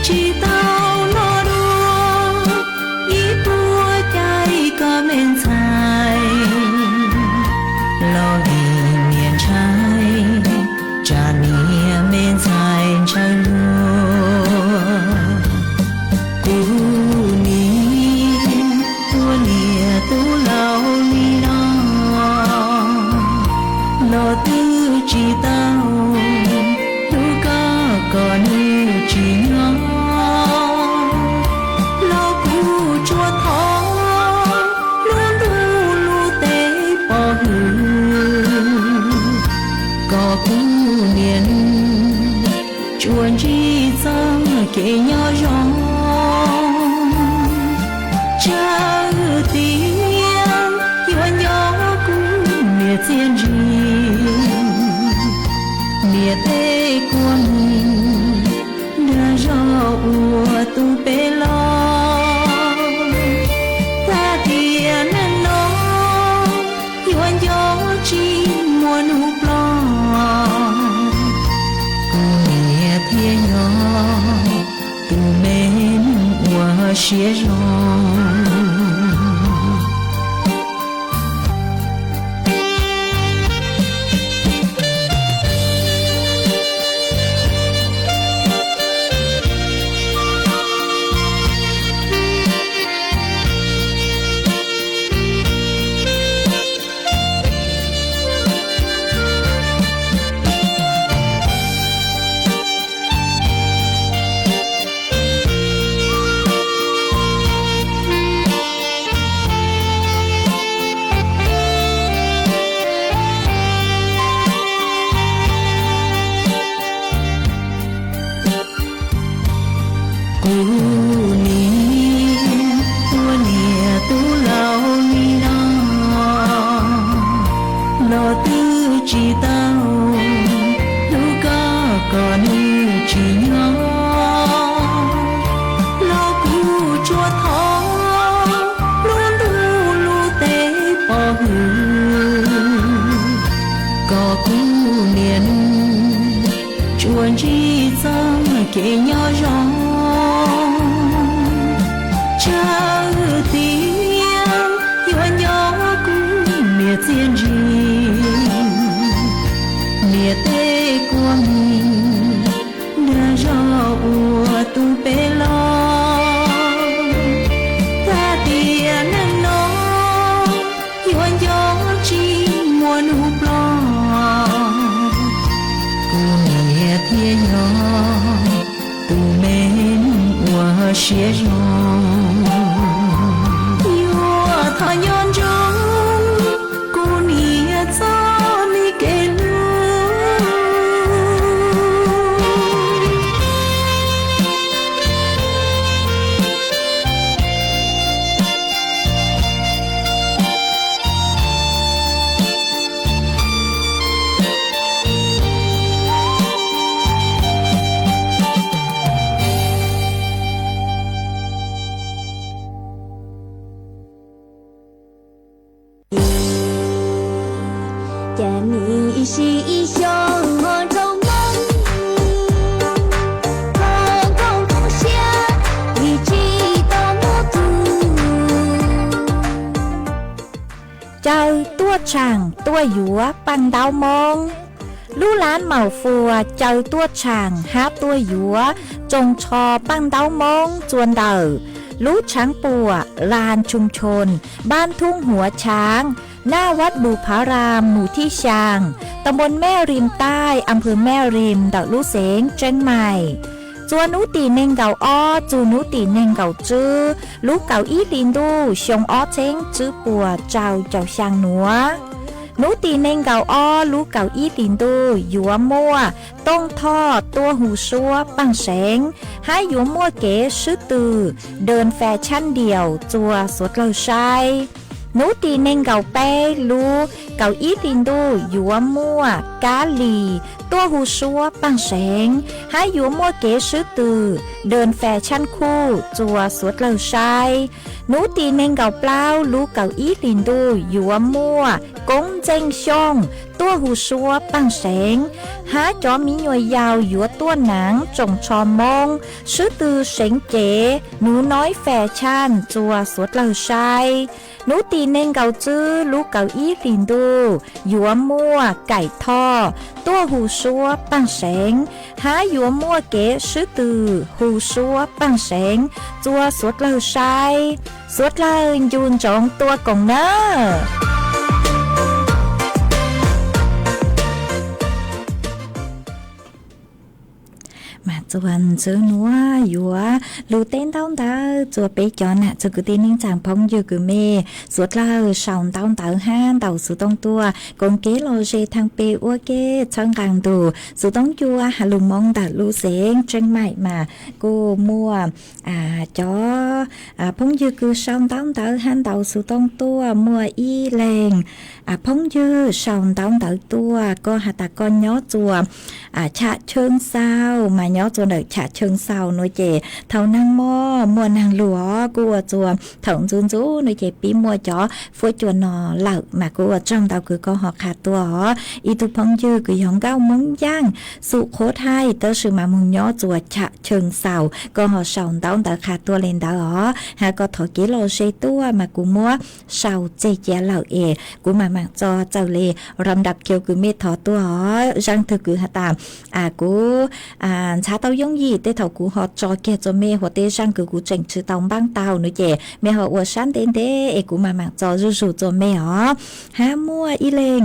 tsis tau los dua ib puas cai koj me ntxhais, los vim niam ntshai tsam niam me ntxhais ntshaw luag. Kuv niam, ua niam tub laus li no, los twb tsis tau hlub koj kom nws tsis nyob, los kuv tsuas thov lub ntuj lub teb pov hwm kom kuv niam tsuas ntsib txoj kev nyob zoo. Tsam tias yuav nco kuv niam txiaj ntsig, niam tej kua mis dag zog ua tus peb los. siab zoo. Kuv niam ua niam tub laus li no, los twb tsis tau hlub koj kom nws tsis nyob, los kuv tsuas thov lub ntuj lub teb pov hwm kom kuv niam nws tsuas ntsib txoj kev nyob zoo. Tsam tias yuav nco kuv niam txiaj ntsig, niam tej kua mis nrog zog ua tus peb los. Tag tiam neej no yuav nco tsis muaj hnub ploj, kuv niam thiaj yog tus me neeg uas siab zoo. Yuav thov nco ntsoov kuv niam txoj me kev hlub. Cas nim ib sim ib xyoos ho nrog Hmoob ho nkauj ntxoov siab, ib tsis tau muab tus caw tuaj tshaam tuaj yuav paj ntaub Moob. Lub lab Maum Fuas caw tuaj tshaam hab tuaj yuav tsoos tsho paj ntaub Moob txua ntawm lub tshaav puam Làn Chung Chôn, bản Thung Hua Cháng, Nam Wát Bù Phá Ram, mù thib xyaa, tàm bôn Mép Rim Taij, am pư Mép Rim, ntawm lub xeev Tsiev Maim. Txua hnub tim nees nkaum ob txug hnub tim nees nkaum tswb lub kaum ib hlis ntuj xyoo ob txheeb tswb puas rau caum xyaa nuav. Hnub tim nees nkaum ob lub kaum ib hlis ntuj yuav muaj Tooj Thoj tuaj hu suab paaj seev, hab yuav muaj kev swb tw, đơn vị chấm điểm, txua suav dlawg saib. Hnub tim nees nkaum peb lub kaum ib hlis ntuj yuav muaj Kab Lis tuaj hu suab paaj seev, hab yuav muaj kev swb tw, đơn vị chấm khu, txua suav dlawg saib. Hnub tim nees nkaum plaub lub kaum ib hlis ntuj yuav muaj Koob Ntxeej Xyooj tuaj hu suab paaj seev, hab cov miv nyuas yaus yuav tuaj naav tsoom tsho Moob, swb tw seev cev, Nú Nói Phè Chăn, txua suav dlawg saib. Hnub tim nees nkaum tswb lub kaum ib hlis ntuj yuav muaj Kaim Thoj tuaj hu suab paaj seev, hab yuav muaj kev swb tw hu suab paaj seev, txua suav dlawg saib. Suav dlawg ncu ntsoov tua koom nawb. Mas txuas ntxiv nuav yuav lug teb ntaub ntawv txug peb cov nam txiv kwv tij neej tsaa phooj ywg kws mej suav dlawg sau ntaub ntawv hab ntaus xuv tooj tuaj koom kev lom zem thaam pem ua ke txhawb nqaa ntug xuv tooj cua has lug Moob ntawm lub xeev Tsiev Maim mas kuj muaj cov phooj ywg kws sau ntaub ntawv hab ntaus xuv tooj tuaj, muaj ib leeg phooj ywg sau ntaub ntawv tuaj, koj has tas koj nyob txuas Chham Cheeb Xauj mas nyob tuaj ntawm Cham Cheej Xaus no ces thaum neeg moj muaj neeg lug os kuj ua txuas thaum ntxub ntxub no ces pib muaj cov fuab cua no lawm mas kuj ua tsaug ntau kws koj ho qha tuaj os. Ib tug phooj ywg kws yog nkauj Moob Yaaj, xum qhuav thaij tab sis mas moog nyob txuas Cham Cheej Xaus, koj ho sau ntaub ntawv qha tuaj le ntawd os. Has koj thov kev lom zem tuaj mas kuv muab sau tseg cia lawm es kuv mam maam tso txawm le ram dap kiu kws mej thov tuaj os. Zaaj twg kws has tas kuv ntxhab tau yooj yim tej thaum kuv ho tso kiag txuas mej, huv tej zaaj kws kuv tseem tsi tau npaab tau no ces mej ho ua sab ntev ntev es kuv mam maam tso zuj zug txuas mej os. Hab muaj ib leeg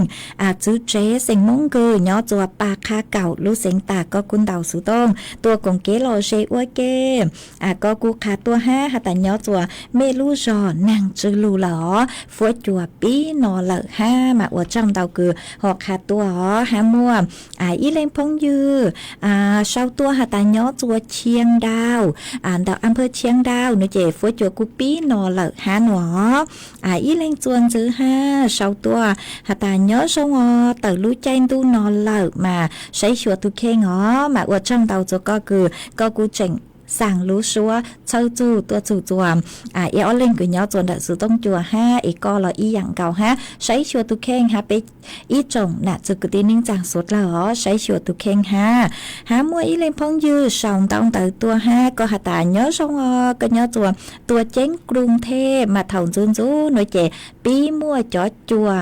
txwv tsev xeem Moob Kws nyob txuas Pas Qha Kaum lub xeev Tas, koj kuj ntaus xuv tooj tuaj koom kev lom zem ua ke. Koj kuj qha tuaj hab has tas nyob txuas mej lub zog neeg tsw lug lawm os, fuab cua pib no lawm hab mas ua tsaug ntau kws ho qha tuaj os. Hab muaj ib leeg phooj ywg sau tuaj has tas nyob txuas Chiang Dau, ntawm a phawj Chiang Dau no ces fuab cua kuj pib no lawm hab no. Ib leeg txuas ntxwv hab sau tuaj has tas nyob zoo os, tawm lub caij ntuj no lawm mas saib xyuas tus kheej os, mas ua tsaug ntau txuas koj kws koj kuj tseem xaa lub suab txhawb txug tuaj txug txuas ib ob leeg kws nyob txuas ntawm xuv tooj cua hab es koj los ib yaam nkaus hab saib xyuas tus kheej hab peb ib tsoom nam txwv kwv tij neej tsaa suav dlawg os saib xyuas tus kheej hab. Hab muaj ib leeg phooj ywg sau ntaub ntawv tuaj hab koj has tas nyob zoo os, koj nyob txuas tuaj ceeb Kruv Thej mas thaum ntxub ntxub no ces pib muaj cov cua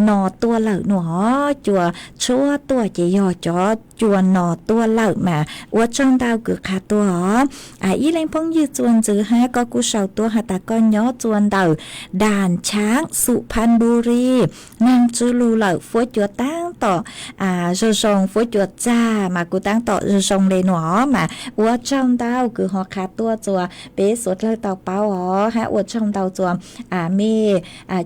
no tuaj lawm no os, cua tshuab tuaj ces yog cov cua no tuaj lawm mas ua tsaug ntau kws qha tuaj os. Ib leeg phooj ywg txuas ntxwv hab koj kuj sau tuaj has tas koj nyob txuas ntawm Daj Chaav, Xum Phan Buri, neeg tsw lug lawm, fuab cua taab tom zoo zoo, fuab cua txag mas kuj taab tom zoo zoo le no mas ua tsaug ntau kws ho qha tuaj txuas peb suav dlawg tau paub os. Hab ua tsaug ntau txuas mej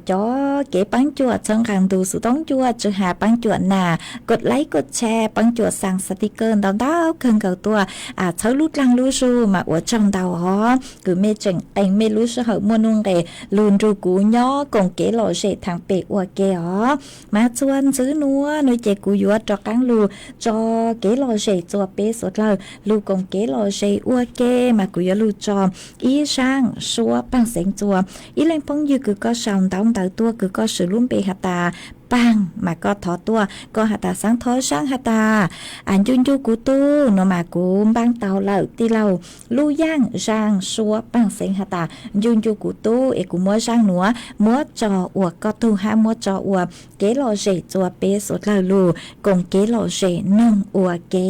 cov kev paab cuam txhawb nqaa ntu xuv tooj cua, tsi has paab cuam nas, kod like kod share, paab cuam xaa xatikawj ntau ntau kawg nkaus tuaj txhawb lub dlaag lub zug mas ua tsaug ntau os. Kws mej tseem qee mej lub sij hawm muaj nuj nqes lug nrug kuv nyob koom kev lom zem thaam pem ua ke os. Mas txuas ntxwv nuav no ces kuv yuav rov qaab lug tso kev lom zem txuas peb suav dlawg lug koom kev lom zem ua ke, mas kuv yuav lug tso ib zaaj suab paag xeev txuas ib leeg phooj ywg kws koj sau ntaub ntawv tuaj kws koj swv lub npe has tas Paag mas koj thov tuaj, koj has tas xaav thov zaaj has tas ncu ncu kuv tub no mas kuv npaab tau lawm tij laug. Lub yaaj zaaj suab paag xeev has tas ncu ncu kuv tub es kuv muab zaaj nuav muab tso ua koj tug hab muab tso ua kev lom zem txuas peb suav dlawg lug koom kev lom zem noog ua ke.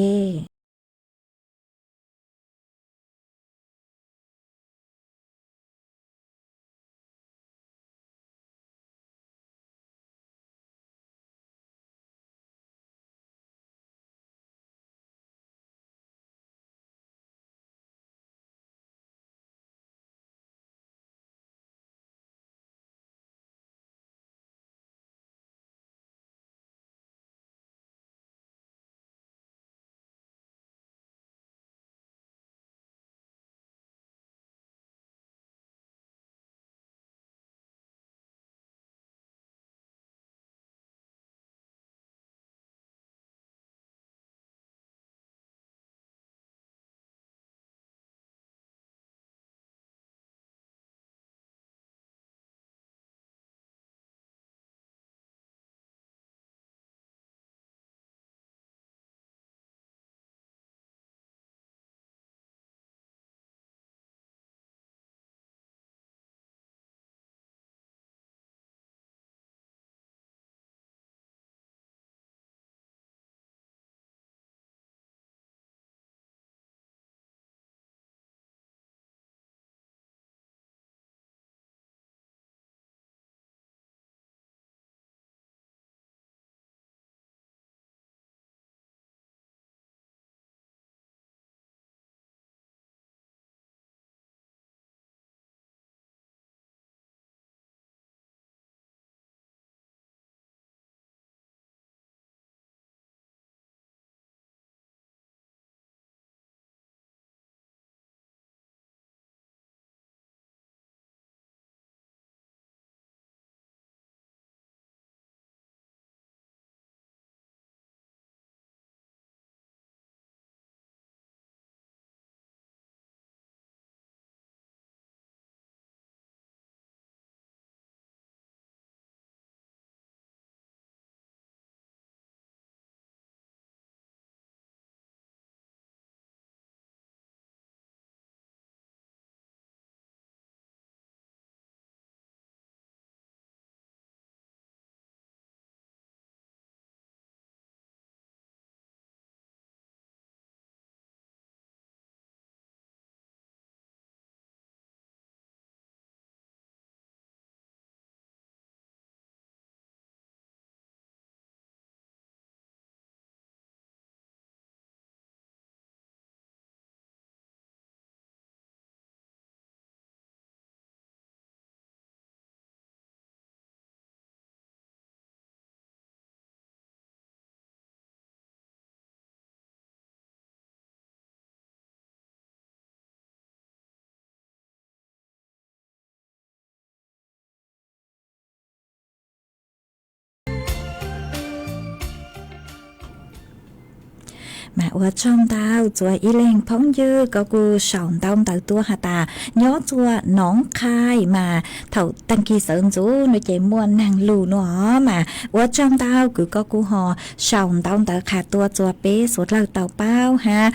Mas ua tsaug ntau txhua ib leeg phooj ywg, koj kuj sau ntau ntawv tuaj has tas nyob txhua Noov Qhai mas thaum tag kis sawv ntxuv no ces muaj neeg lug no mas ua tsaug ntau kws koj kuj ho sau ntau ntawv qha tuaj txhua peb suav dlawg tau paub hab.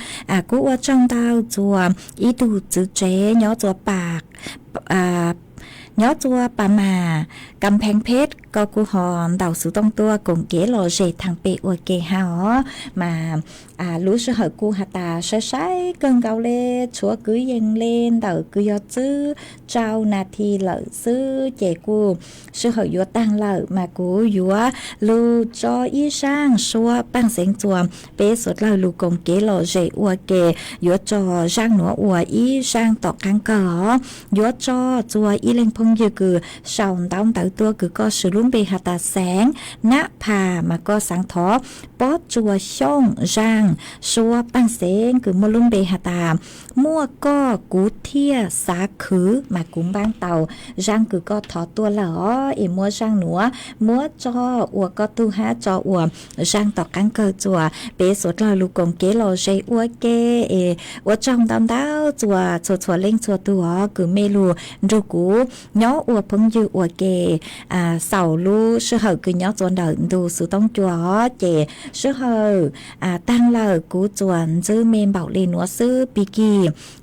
Kuj ua tsaug ntau txhua ib tug txwv tsev nyob txhua pa nyob txhua pa mas Kam Pheej Pheej, koj kuj ho ntaus xuv tooj tuaj koom kev lom zem thaam pem ua ke hab os. Mas lub sij hawm kuj has tas sai sai kawg nkaus le, tshuav kwv yees le ntawm kws yog txwb rau nas this lawm xwb ces kuj sij hawm yuav taag lawm mas kuv yuav lug tso ib zaaj suab paaj xeev txhua peb suav dlawg lug koom kev lom zem ua ke, yuav tso zaaj nuav ua ib zaaj tom qaab kawg os. Yuav tso txhua ib leeg phooj ywg kws sau ntau ntawv tuaj kws koj swv lub npe has tas Xeev Nab Phas mas koj xaav thov pob tsuas xyooj zaaj suab paaj xeev kws muaj lub npe has tas Muaj Koj Kuv Thiaj Xav Khwv mas kuv npaab tau zaaj kws koj thov tuaj lawm os. Es muab zaaj nuav muab tso ua koj tug hab tso ua zaaj tom qaab kawg txhua peb suav dlawg lug koom kev lom zem ua ke. Es ua tsaug ntau ntau txhua txhua txhua leej txhua tug os kws mej lug nrug kuv nyob ua phooj ywg ua ke xaus lub sij hawm kws nyob txhua ntawm ntu xuv tooj cua os. Ces sij hawm taag lawm kuv txuas ntxwb mej npaum le nuav xwb, pig kig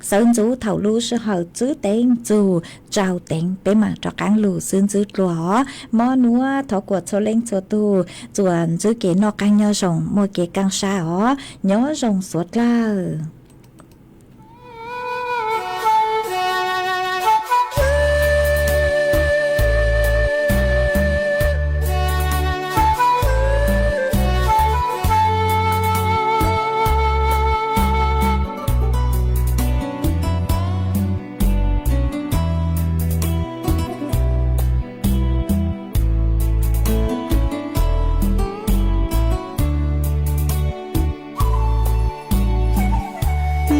sawv ntxuv thaum lub sij hawm txwb teev txug rau teev peb maam rov qaab lug xwb ntxwb dlua os. Mob nuav thov kuas txhua leej txhua tug txuas ntxwb kev noj qaab nyob zoo muaj kev kaaj sab os. Nyob zoo suav dlawg.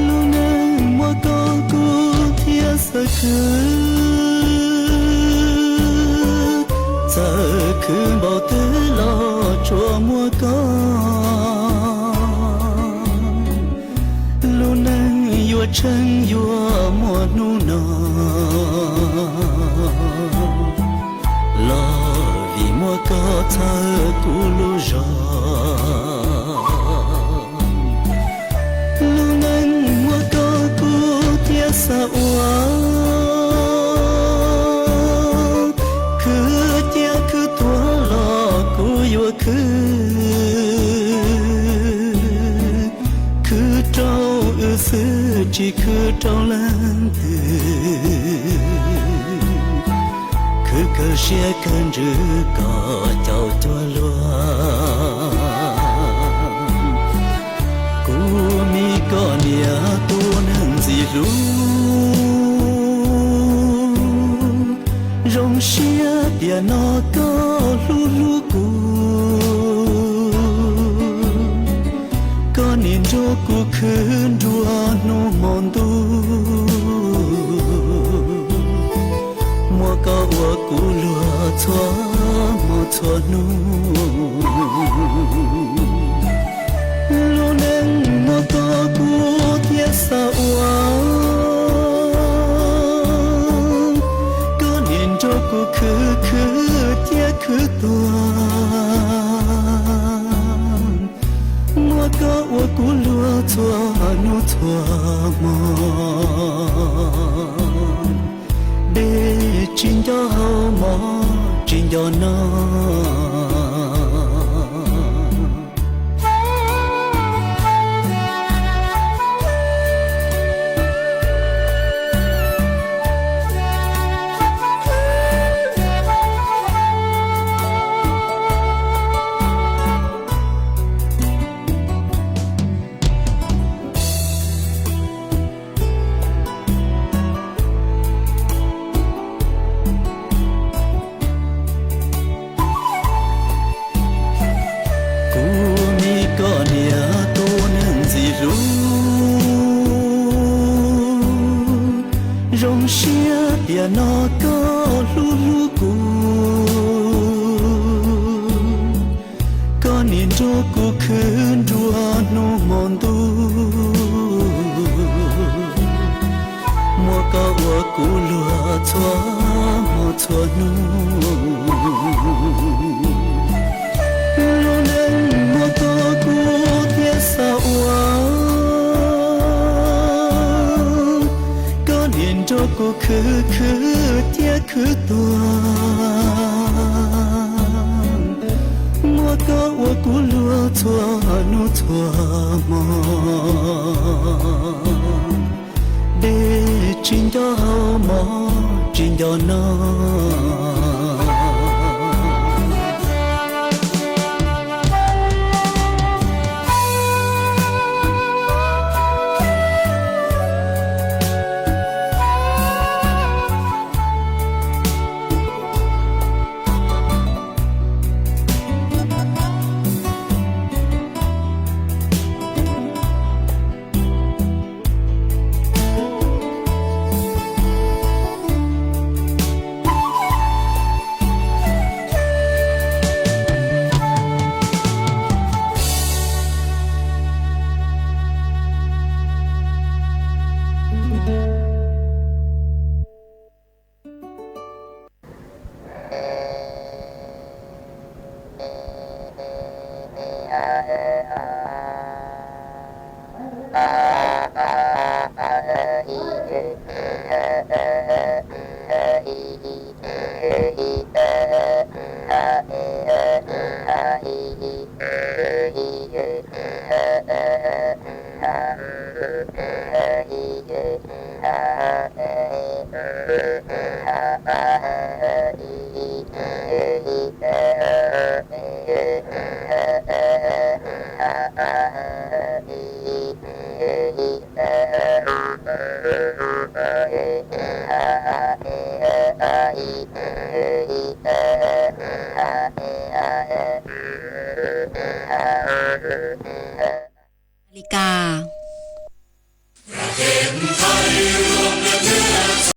Lub neej muaj koj kuv thiaj xav khwv, txawm khwv npaum twg los tsuas muaj koj. Lub neej yuav tsheej yuav muaj hnub no, los vim muaj koj txhawb kuv lub zog. Lub neej muaj koj kuv thiaj xav ua, khwv ciaj khwv tuag los kuv yuav khwv. Khwv rau wb xwb tsis khwv rau leej twg, khwv kawg siab kawg ntsws kom caum cuag luag. Kuv me koj niam tus neeg ntxim hlub, zoo siab tias no koj hlub hlub kuv. Koj nim nrog kuv khwv nruab hnub hmo ntuj, muab koj ua kuv luag txhua hmo txhua hnub. Lub neej muaj koj kuv thiaj xav ua, koj nim nrog kuv khwv khwv thiab khwv tuag, muab koj ua kuv luag txhua hnub txhua hmo. Dej tsis nco hau, mov tsis nco no, Kuv luag txhua hmo txhua hnub, lub neej muaj koj kuv thiaj xav ua, koj niaj nrog kuv khwv khwv thiab khwv tuag, muab koj ua kuv luag txhua hnub txhua hmo. Dej tsis nco hau, mov tsis nco no. Li cas?